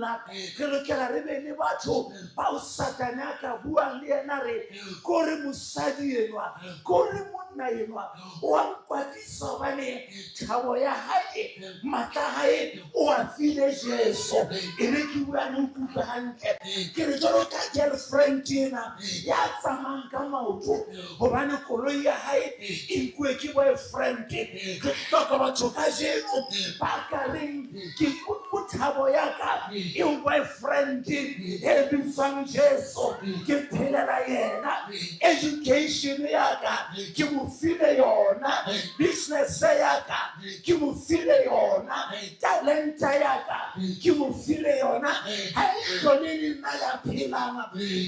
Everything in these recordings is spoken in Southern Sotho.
rona re lokela re be le batho bao Satane a ka buang le yena re kore mosadi enwa, kore monna enwa o a nkwatisa hobane thabo ya hae, matla a hae o a file Jesu. E re ke bua le nkutlwe hantle, ke re jwalo ka girlfriend ena ya tsamayang ka maoto hobane koloi ya hae e nkuwe ke boyfriend. Re hloka batho kajeno ba ka reng ke thabo ya ka e ho boyfriend e bitswang Jesu, ke phelela yena. Education ya ka ke mo file yona, business ya ka ke mo file yona, talenta ya ka ke mo file yona. Ha e hlole le nna ya phelang,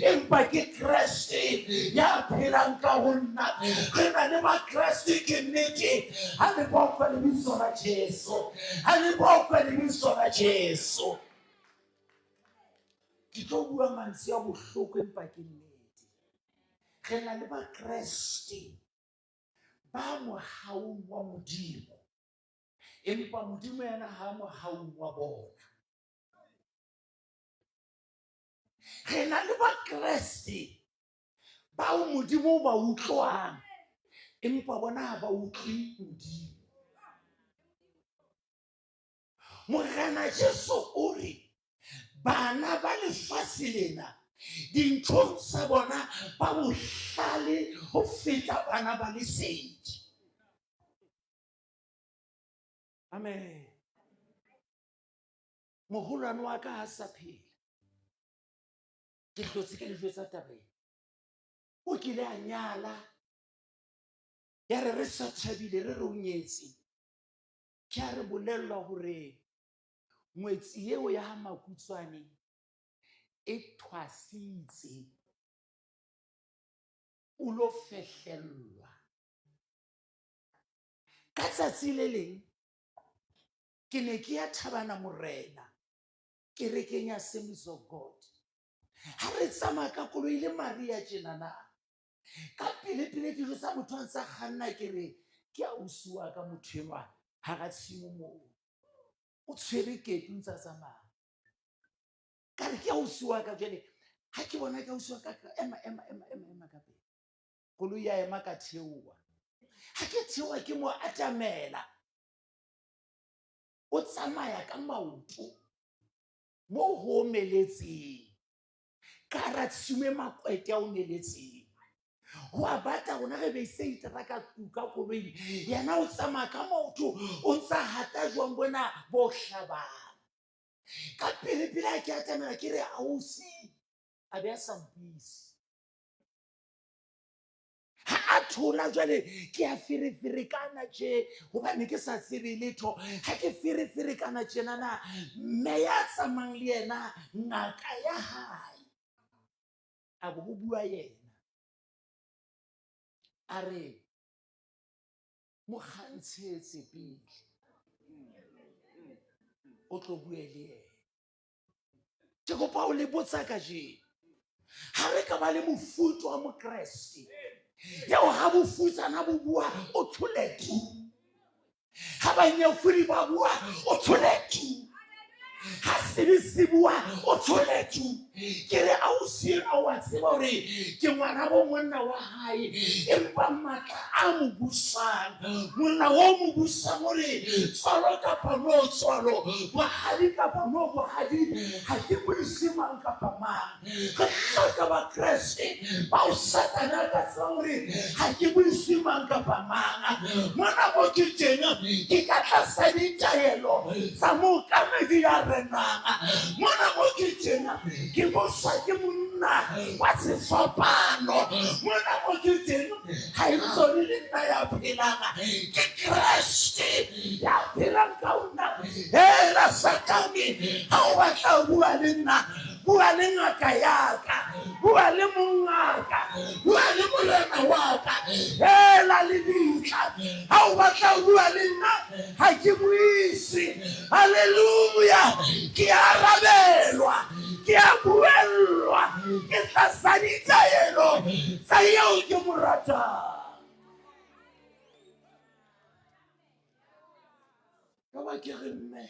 empa ke Kreste ya phelang ka ho nna. Re na le Bakreste ke nnete. Ha le bokwe lebitso la Jesu, ha le bokwe lebitso la Jesu. Ke tlo bua mantswe a bohloko empa ke nnete. Re na le Bakreste ba mohaung wa Modimo, empa Modimo yena ha mohaung wa bona. Re na le Bakreste bao Modimo o ba utlwang, empa bona ha ba utlwe Modimo. Morena Jesu o re bana ba lefatshe lena dinthong tsa bona ba bohlale ho feta bana ba lesedi. Amen. Moholwane wa ka ha sa phela, ke hlotse ke le jwetsa taba ena. O kile a nyala, ya re re sa thabile re re o nyetse, ke a re bolellwa hore ngwetsi eo ya ha Makutswane e thwasitse, o lo fehlellwa. Ka tsatsi le leng ke ne ke ya Thabana Morena kerekeng ya Assemblies of God. Ha re tsamaya ka koloi le Maria tjenana, ka pele-pele ke jwetsa motho a ntsa kganna ke re ke ausi wa ka motho enwa hara tshimo moo, o tshwere ketu ntsa tsamaya. Ka re ke ausi wa ka. Jwale ha ke bona ke ausi wa ka, ema ema ema ema ema ka pele. Koloi ya ema, ka theoha. Ha ke theoha ke mo atamela, o tsamaya ka maoto mo ho omeletseng, ka hara tshimo e makwete a omeletseng. Ho a bata rona re beise diteraka ka koloing, yena o tsamaya ka maoto, o ntsa hata jwang bona bo hlabang. Ka pele pele ha ke atamela ke re ausi, a be a sa mpuise. Ha a thola jwale ke a fereferekana tje, hobane ke sa tsebe letho. Ha ke fereferekana tjenana, mme ya tsamayang le yena ngaka ya hae, a bo ho bua yena, a re mo kgantshetse pele o tlo bue le yena. Ke kopa ho le botsa kajeno, ha re ka ba le mofuta wa Mokreste eo ha bofutsana bo bua o thole tu, ha banyefodi ba bua o thole tu, ha sebe se bua o thole tu. Ke re ausi enwa wa tseba hore ke ngwana bo monna wa hae, empa matla a mo busang, monna o mo busang o re tswalo kapa no tswalo, bohadi kapa no bohadi, ha ke buise mang kapa mang. Re hloka Bakreste bao Satane a ka tsebang hore ha ke buise mang kapa mang. Mona mo ke teng ke ka tlasa ditaelo tsa mookamedi ya renang. Mona mo ke teng ke buswa ke monna wa sefapano. Mona mo ke teng ha e hlole le nna ya phelang, ke Kreste ya phelang ka ho nna. Hela Satane, ha o batla ho bua le nna, bua le ngaka ya ka, bua le mongaka, bua le morena wa ka. Hela lebitla, ha o batla ho bua le nna, ha ke buise. Haleluya! Ke arabelwa, ke a buellwa, ke tlasa ditaelo tsa eo ke mo ratang. Ka ba ke re mme,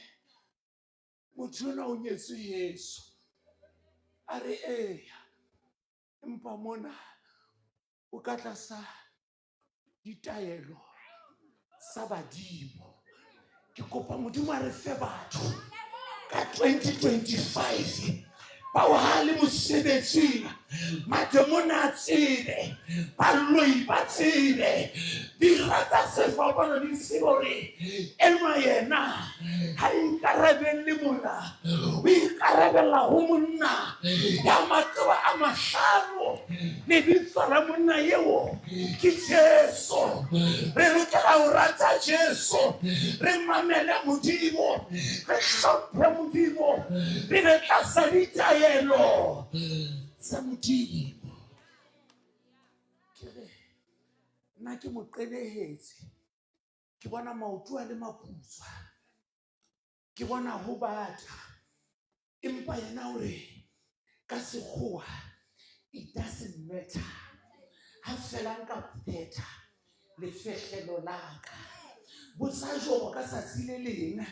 Motho enwa o nyetswe heso. A re eya, empa mona o ka tlasa ditaelo tsa badimo. Ke kopa Modimo a re fe batho ka 2025 bao ha le mosebetsing, mademona a tsebe, baloi ba tsebe, dira tsa sefapano di tsebe hore enwa yena ha ikarabelle mona, o ikarabella ho monna ya maqeba a mahlano. Lebitso la monna eo ke Jesu. Re lokela ho rata Jesu, re mamele Modimo, re hlomphe Modimo, re be tlasa ditaelo tsa Modimo. Ke re nna ke mo qenehetse, ke bona maoto a le maputswa, ke bona ho bata, empa yena o re ka sekgowa it doesn't matter, ha fela nka phetha lefehlelo la ka. Botsa Jobo ka tsatsi le leng,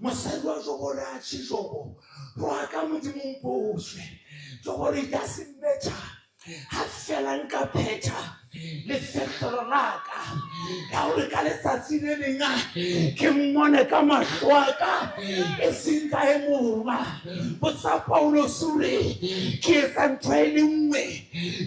mosadi wa Jobo re a tjhe Jobo, roa ka Modimo mposhwe. Jobo re it doesn't matter, ha fela nka phetha lefehlelo la ka, ya hore ka letsatsi le leng ke mmone ka mahlo a ka, e seng ka e mong. Botsa Paulus o re ke etsa ntho e le nngwe,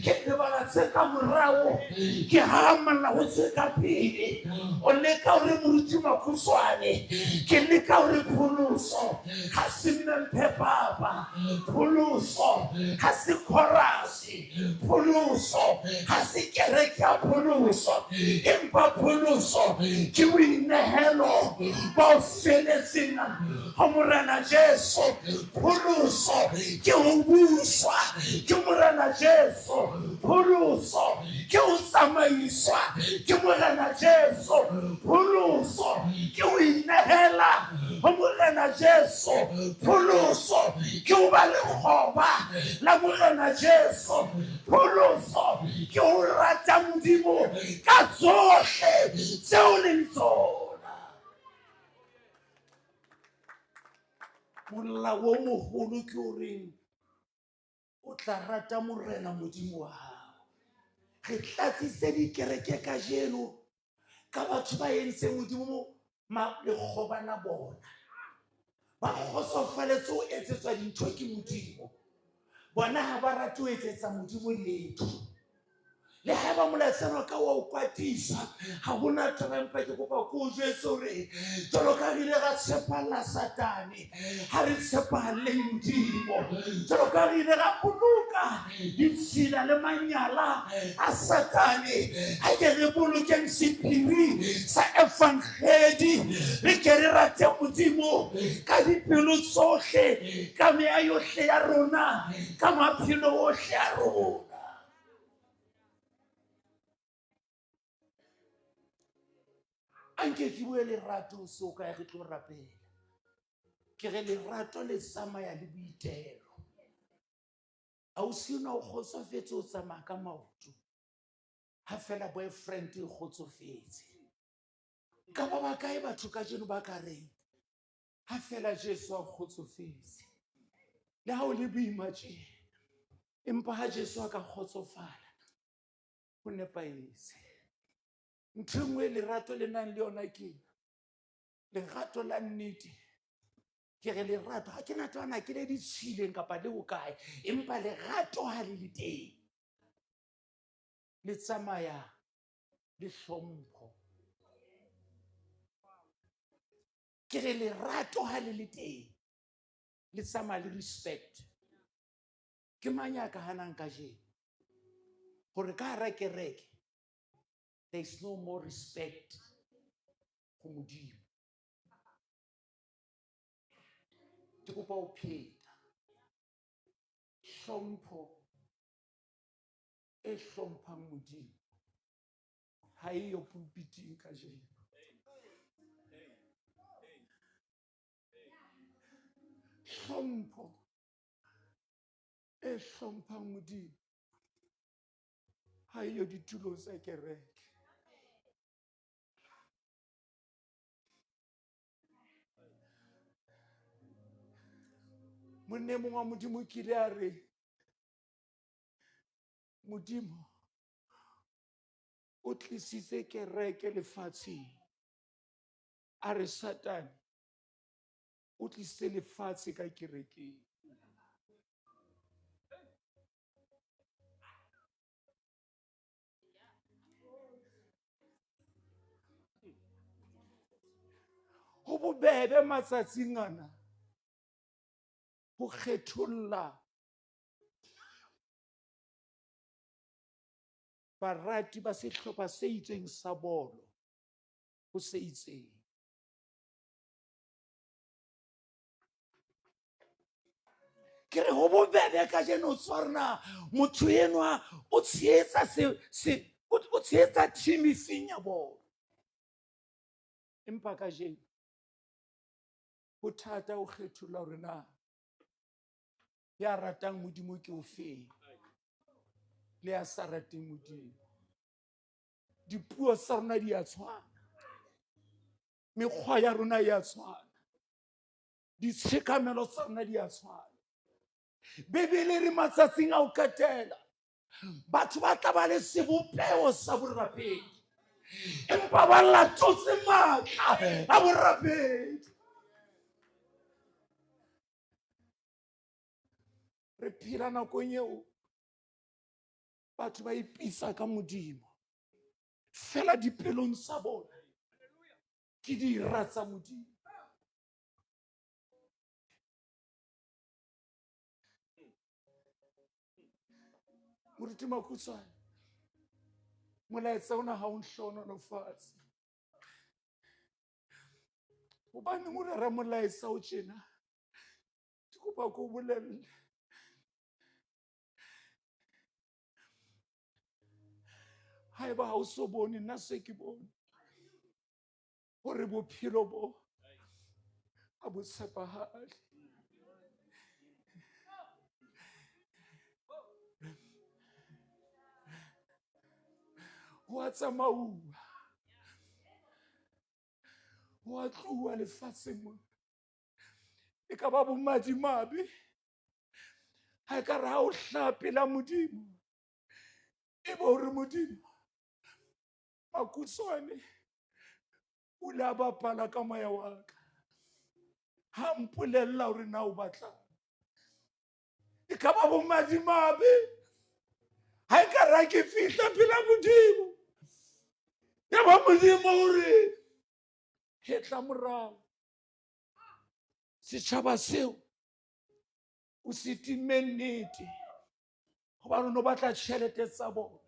ke lebala tse ka morao, ke hahamalla ho tse ka pele. O leka hore moruti Makhutshwane, ke leka hore pholoso ha se mmemphe papa, pholoso ha se chorus, pholoso ha se kereke ya pholoso, empa pholoso ke boinehelo bo feletseng ho Morena Jesu. Pholoso ke ho buswa ke Morena Jesu, pholoso ke ho tsamaiswa ke Morena Jesu, pholoso ke ho inehela ho Morena Jesu, pholoso ke ho ba lekgoba la Morena Jesu, pholoso ke ho rata Modimo ka tsohle tseo leng tsona. Molao o moholo ke o reng o tla rata Morena Modimo wa hao. Re tlatsitse dikereke kajeno ka batho ba entseng Modimo lekgoba la bona, ba kgotsofaletse ho etsetswa dintho ke Modimo. Bona ha ba rate ho etsetsa Modimo letho. Le haeba molaetsa wa ka wa o kwatisa, ha hona taba, empa ke kopa ko o jwetse hore jwalo ka re ile ra tshepalla Satane, ha re tshepahalle Modimo. Jwalo ka re ile ra boloka ditshila le manyala a Satane, ha ke re bolokeng sephiri sa evangedi, re ke re rate Modimo ka dipelo tsohle, ka meya yohle ya rona, ka maphelo ohle a rona. Anke ke bue lerato seo kae re tlo rapela. Ke re lerato le tsamaya le boitelo. Ausi ona o kgotsofetse o tsamaya ka maoto, ha fela boyfriend e kgotsofetse. Ka ba ba kae batho kajeno ba ka reng ha fela Jesu a kgotsofetse? Le ha o le boima tje, empa ha Jesu a ka kgotsofala, ho nepahetse. Ntho e nngwe lerato le nang le yona ke lerato la nnete. Ke re lerato ha ke na twana ke le ditshileng kapa le hokae, empa lerato ha le le teng le tsamaya le hlompho. Ke re lerato ha le le teng le tsamaya le respect. Ke mang ya ka hanang kajeno hore ka hara kereke there is no more respect ho Modimo? Ke kopa ho pheta, hlompho e hlomphang Modimo ha e yo pulpiting kajeno. Hlompho e hlomphang Modimo ha e yo ditulong tsa kereke. Monna e mongwe wa Modimo o kile a re, Modimo o tlisitse kereke lefatsheng. A re Satane o tlisitse lefatshe ka kerekeng. Ho bobebe matsatsing ana ho kgetholla barati ba sehlopha se itseng sa bolo ho se itseng. Ke re ho bobebe kajeno o tshwarna motho enwa o tshehetsa se se o tshehetsa team e feng ya bolo. Empa kajeno ho thata ho kgetholla hore na ya ratang Modimo ke o feng le ya sa rateng Modimo. Dipuo tsa rona di a tshwana, mekgwa ya rona e a tshwana, ditshekamelo tsa rona di a tshwana. Bibele e re matsatsing a ho qetela batho ba tla ba le sebopeho sa borapedi, empa ba latotse matla a borapedi. Re phela nakong eo batho ba ipitsa ka Modimo, fela dipelong tsa bona ke dira tsa Modimo. Moruti Makhutshwane, molaetsa ona ha o nhlohonolofatse. Hobaneng o rera molaetsa o tjena? Ke kopa ke o bolelle. Haeba ha o so bone, nna se ke bone hore bophelo bo ha bo tshepahale. Ho a tsamauwa, ho a tluwa lefatsheng mona. E ka ba bomadimabe ha e ka re ha o hlaha pela Modimo, e be hore Modimo Makhutshwane o ile a bapala ka moya wa ka ha mpolella hore na o batlang. E ka ba bomadimabe ha e ka ra ke fihla pela Modimo, ya ba Modimo hore hetla morao. Setjhaba seo o se timme nnete, gobane o no batla tšhelete tsa bona,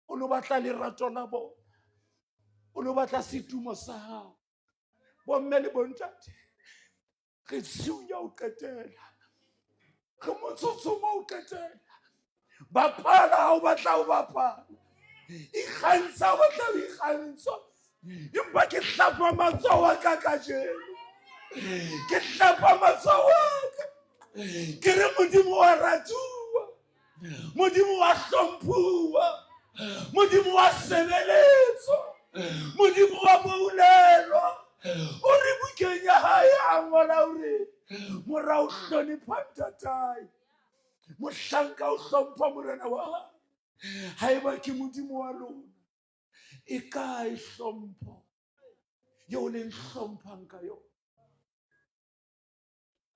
o no batla lerato la bona, o no batla setumo sa gago. Bomme le bontate, re tshiung ya ho qetela, re motsotsong wa ho qetela. Bapala ha o batla ho bapala, ikgantsha ha o batla ho ikgantsha, empa ke hlapa matsoho a ka kajeno, ke hlapa matsoho a ka, ke re Modimo wa ratuwa, Modimo wa hlomphuwa, Modimo wa sebeletswa, Modimo wa boulelwa. O re bukeng ya hae a ngola hore mora o hlonipha ntatae, mohlanka o hlompha morena wa hae. Haeba ke Modimo wa lona, e kae hlompho eo le nhlomphang ka yona?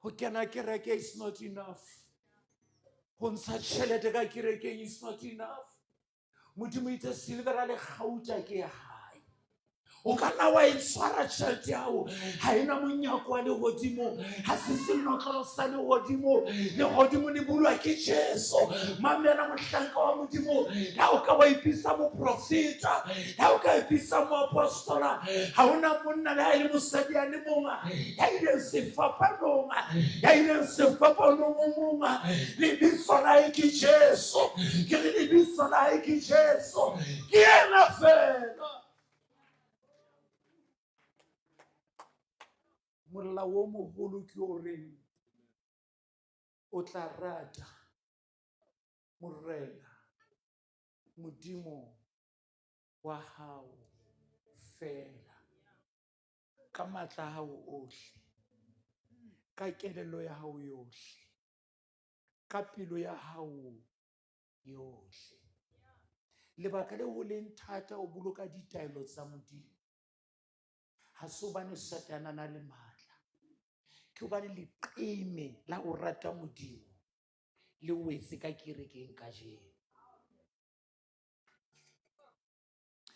Ho kena kereke is not enough. Ho ntsha tjhelete ka kerekeng is not enough. Modimo itse silvera le kgauta ke ya hae. O ka nna wa e tshwara tjhelete ya hao, ha e na monyako wa lehodimo, ha se senotlolo sa lehodimo. Lehodimo le bulwa ke Jesu. Mamela mohlanka wa Modimo, ha o ka wa ipitsa moprofeta, ha o ka ipitsa moapostola, ha hona monna le ha e le mosadi a le mong ya ileng sefapanong, ya ileng sefapanong o mong, lebitso la hae ke Jesu. Ke re lebitso la hae ke Jesu, ke yena fela. Molao o moholo ke o reng o tla rata Morena Modimo wa hao fela ka matla a hao ohle, Ka kelello ya hao yohle, ka pelo ya hao yohle. Lebaka le ho leng thata ho boloka ditaelo tsa Modimo ha se hobane Satane a na le matla, ke hobane leqeme la ho rata Modimo le wetse ka kerekeng kajeno.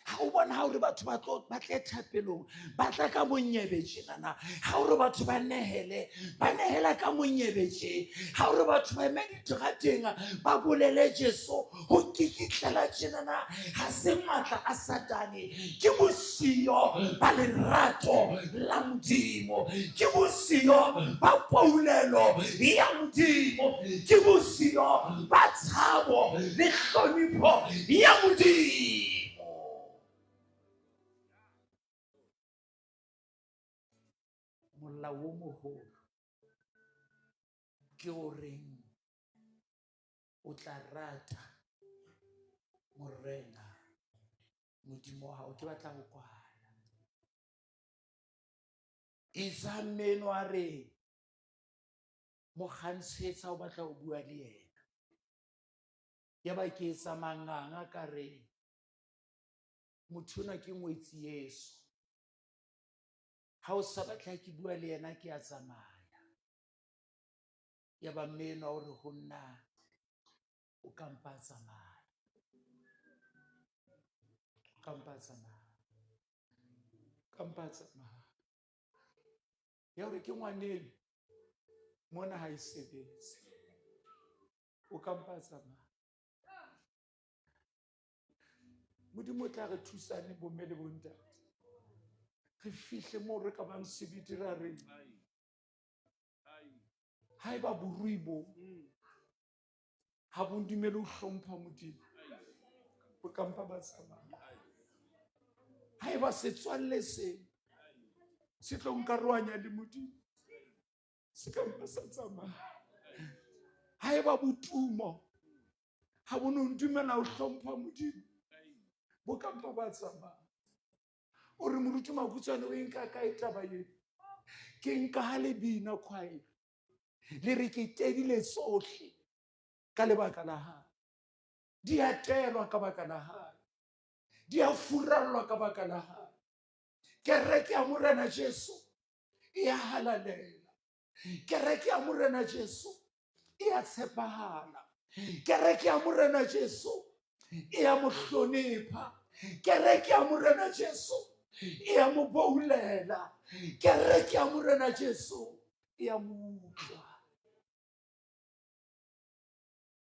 Ha o bona ha ore batho ba tlo ba tle thapelong, ba tla ka monyebe tjenana. Ha ore batho ba nehele, ba nehela ka monyebe tje. Ha ore batho ba eme diterateng ba bolele Jesu, ho kikitlela tjenana ha se matla a Satane, ke bosiyo ba lerato la Modimo, ke bosiyo ba poulelo ya Modimo, ke bosiyo ba tshabo le hlonipho ya Modimo. Molao o moholo ke o reng o tla rata Morena Modimo wa hao. Ke batla ho kwala. Isa mmeno a re mokgantshetsa o batla ho bua le yena. Yaba ke etsa manganga ka re motho ona ke ngwetsi yeso. Ha o sa batla ke bua le yena ke a tsamaya. Yaba mme enwa o re ho nna o ka mpa a tsamaya. O ka mpa a tsamaya. O ka mpa a tsamaya. Ya hore ke ngwaneno mona ha e sebetse. O ka mpa a tsamaya. Modimo o tla re thusane bomme le bontate. Re fihle moo re ka bang sebete ra reng haeba borui bo ha bo dumele ho hlompha Modimo, bo ka mpa ba tsamaya. Haeba setswalle se se tlo nkarohanya le Modimo, se ka mpa sa tsamaya. Haeba botumo ha bo no ntumela ho hlompha Modimo, bo ka mpa ba tsamaya. O re moruti Makhutshwane o e nka kae taba ye? Ke nka ha le bina choir le re ke tedile tsohle ka lebaka la hae. Di a telwa ka baka la hae, di a furallwa ka baka la hae. Kereke ya Morena Jesu e a halalela. Kereke ya Morena Jesu e a tshepahala. Kereke ya Morena Jesu e a mo hlonepha. Kereke ya Morena Jesu e a mo boulela. Kereke ya Morena Jesu e a mo utlwa.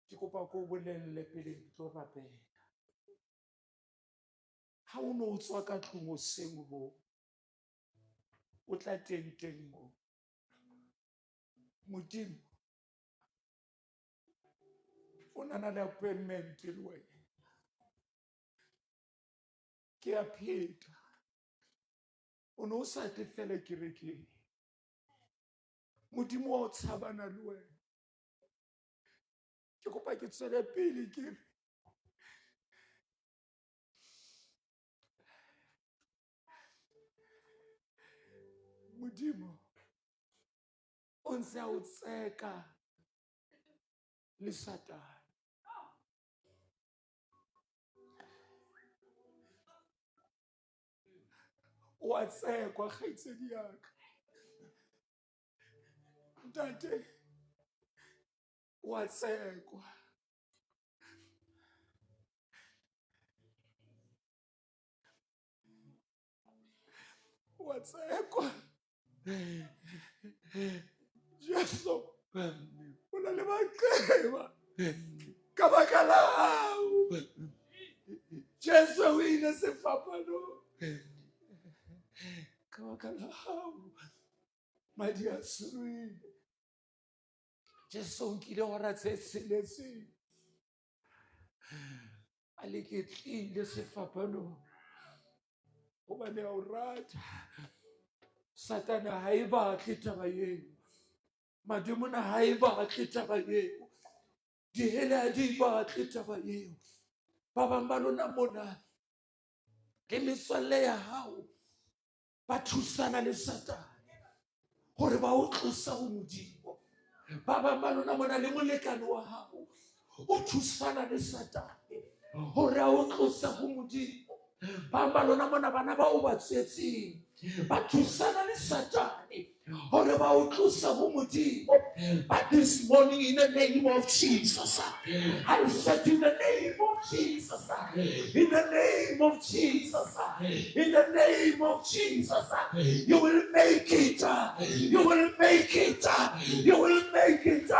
Ke kopa ko bolelle pele ke tlo rapela. Ha o no tswa ka tlung hoseng ho, o tla teng teng mo. Modimo o na le appointment le wena. Ke a pheta. O ne o sa tle fela kerekeng. Modimo wa o tshabana le wena. Ke kopa ke tswele pele ke re Modimo o ntse a o tseka le Satane. O a tsekwa kgaitsedi ya ka. Ntate o a tsekwa. O a tsekwa. Jesu o na le maqeba ka baka la hao. Jesu o ile sefapanong ka baka la hao. Madi a tsholohile. Jesu o nkile hora tse tsheletseng a leketlile sefapanong hobane a o rata. Satane ha e batle taba eo, mademona ha e batle taba eo, dihele ha di batle taba eo. Ba bang ba lona mona le metswalle ya hao ba thusana le Satane. Hore ba o tlosa ho Modimo. Ba bang ba lona mona le molekane wa hao o thusana le Satane hore a o tlose ho Modimo. Ba bang ba lona mona bana ba o ba tswetseng ba thusana le Satane hore ba o tlose ho Modimo. But this morning, in the name of Jesus, I said in the name of Jesus, in the name of Jesus, in the name of Jesus, you will make it, you will make it, you will make it,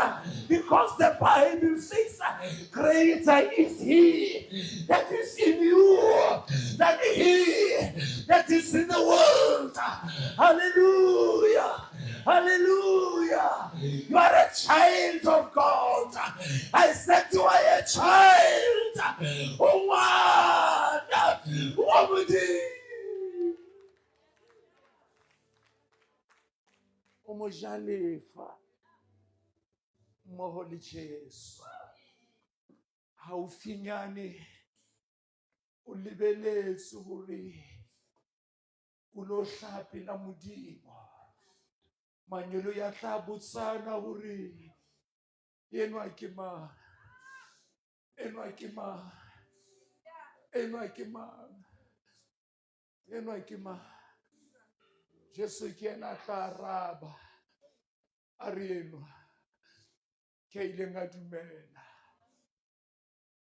because the Bible says, greater is he that is in you than he that is in the world. Hallelujah. Hallelujah. You are a child of God. I said you are a child. O ngwana wa Modimo. O mojalefa mmoho le Jesu. Haufinyane o lebeletse hore o lo hlaha pela Modimo. Mangeloi a tla botsana hore enwa ke mang, enwa ke mang, enwa ke mang, enwa ke mang. Jesu ke yena a tla araba a re enwa ke a ileng a dumela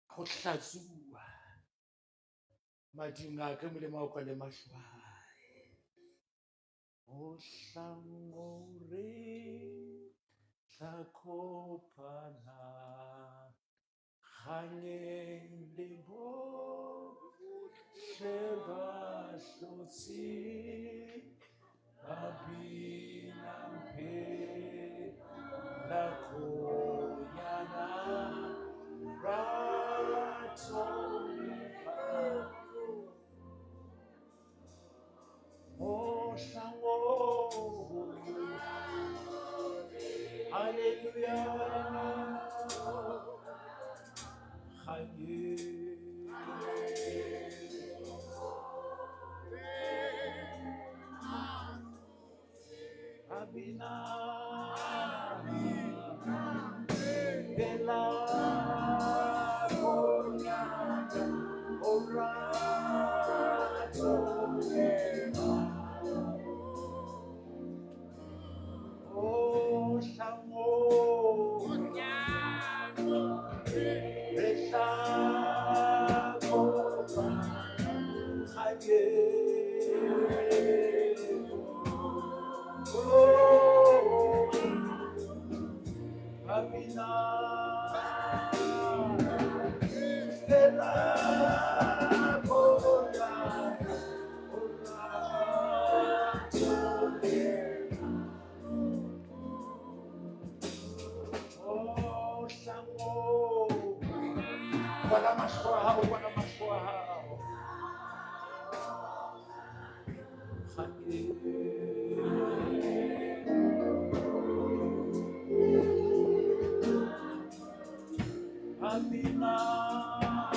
ho hlatsuwa mading a ka molemo wa kwa le mahlo a hae. Mohlang o re tla kopana kganyeng le bohle ba hlotseng, ba binang pela Konyana, rato lefa. Mohlang oo, hallelujah, kganyeng. Ba binang pela Konyana, o rato lefa. Mohlang oo, re tla kopana kganyeng. Oh, ba binang pela Konyana, o rato lefa. Mohlang oo, kwala mahlo a hao, kwala mahlo a hao. Kganyeng. Ba binang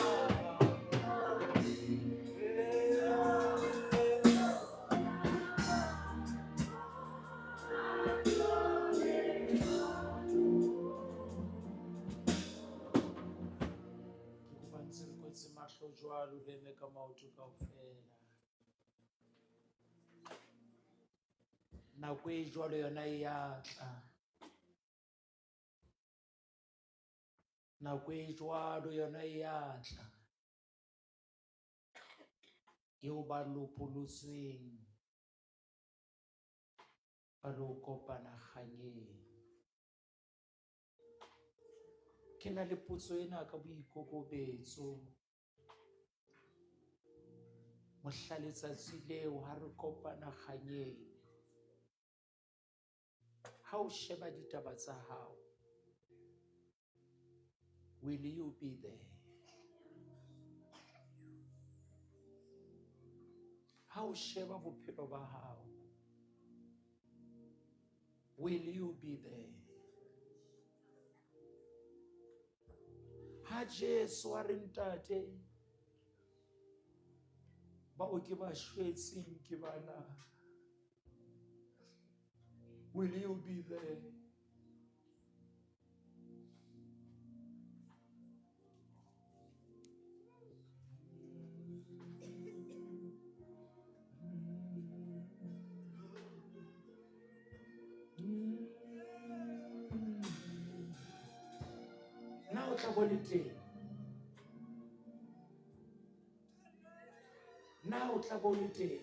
Ke kopa ntse re kwetse mahlo jwalo, re eme ka maoto kaofela. Nako e jwalo yona e ya tla. Nako e jwalo yona e ya tla. Eo ba lopolotsweng ba lo kopana kganyeng. Ke na le potso ena ka boikokobetso. Mohla letsatsi leo ha re kopana kganyeng, ha o sheba ditaba tsa hao, will you be there? Ha o sheba bophelo ba hao, will you be there? Ha Jesu a re ntate, bao ke ba shwetseng ke bana. Will you be there? Na o tla bo le teng? Na o tla bo le teng?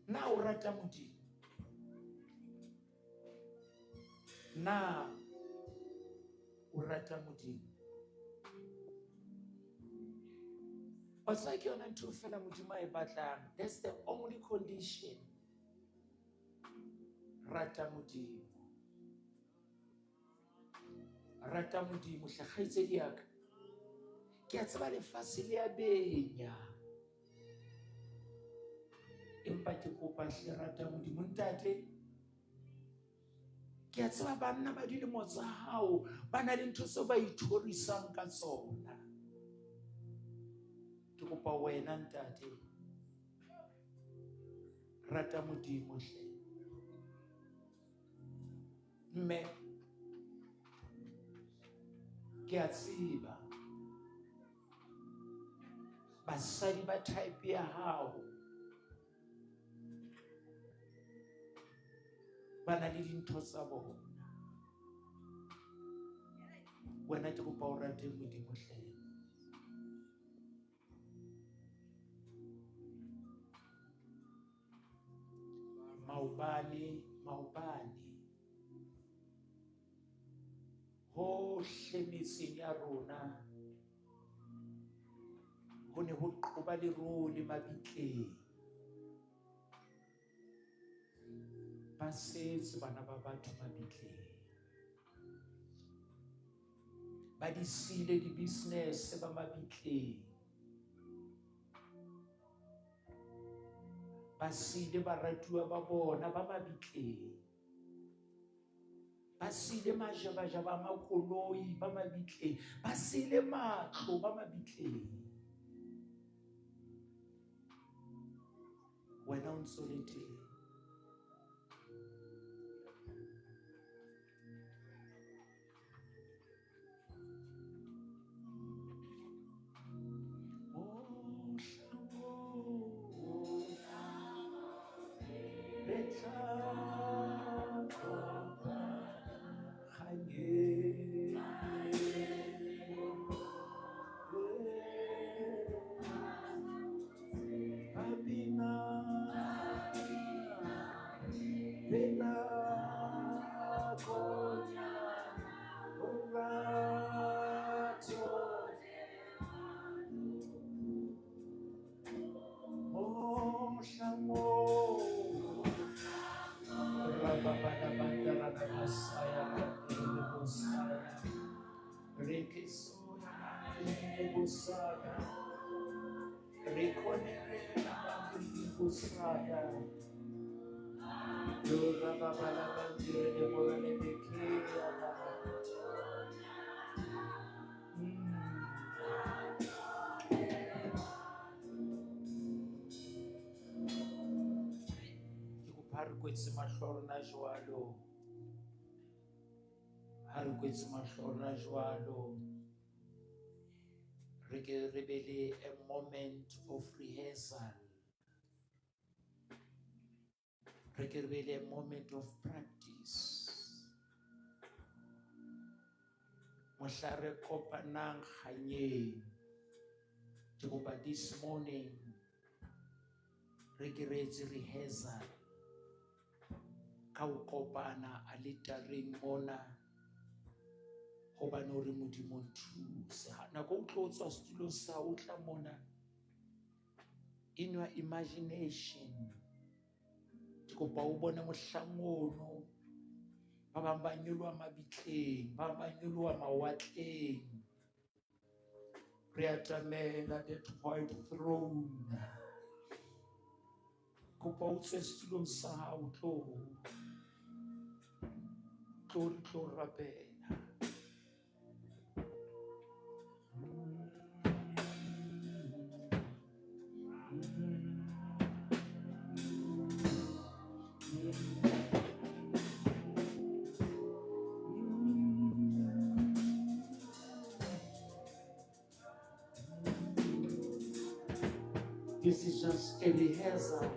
Na o rata Modimo? Na o rata Modimo? Wa tseba ke yona ntho fela Modimo a e batlang. That's the only condition. Rata Modimo. Rata Modimo hle kgaitsedi ya ka. Ke a tseba lefatshe le a benya. Empa ke kopa hle rata Modimo ntate. Ke a tseba banna ba dilemo tsa hao ba na le ntho tseo ba ithorisang ka tsona. Ke kopa wena ntate rata Modimo hle. Mme ke a tseba basadi ba type ya hao ba na le dintho tsa bona. Wena ke kopa o rate Modimo hle. Maobane, maobane hohle metseng ya rona ho ne ho qoba lerole mabitleng. Ba setse bana ba batho mabitleng. Ba di siile di-business ba mabitleng. Ba siile baratuwa ba bona ba mabitleng. Ba siile majabajaba a makoloi ba mabitleng. Ba siile matlo ba mabitleng. Wena o ntso le teng. Ke kopa ha re kwetse mahlo a rona jwalo. Ha re kwetse mahlo a rona jwalo. Re ke re be le a moment of rehearsal. Re ke re be le a moment of practice. Mohla re kopanang kganyeng. Ke kopa this morning re ke re etse rehearsal ka ho kopana aletareng mona hobane o re Modimo nthuse. Nako o tlo tswa setulong sa o tla mona in your imagination ke kopa o bone mohlang ono ba bang ba nyoloha mabitleng, ba bang ba nyoloha mawatleng. Re atamela that white throne. Kopa o tswe setulong sa hao tlo tlo re tlo rapela. This is just a rehearsal.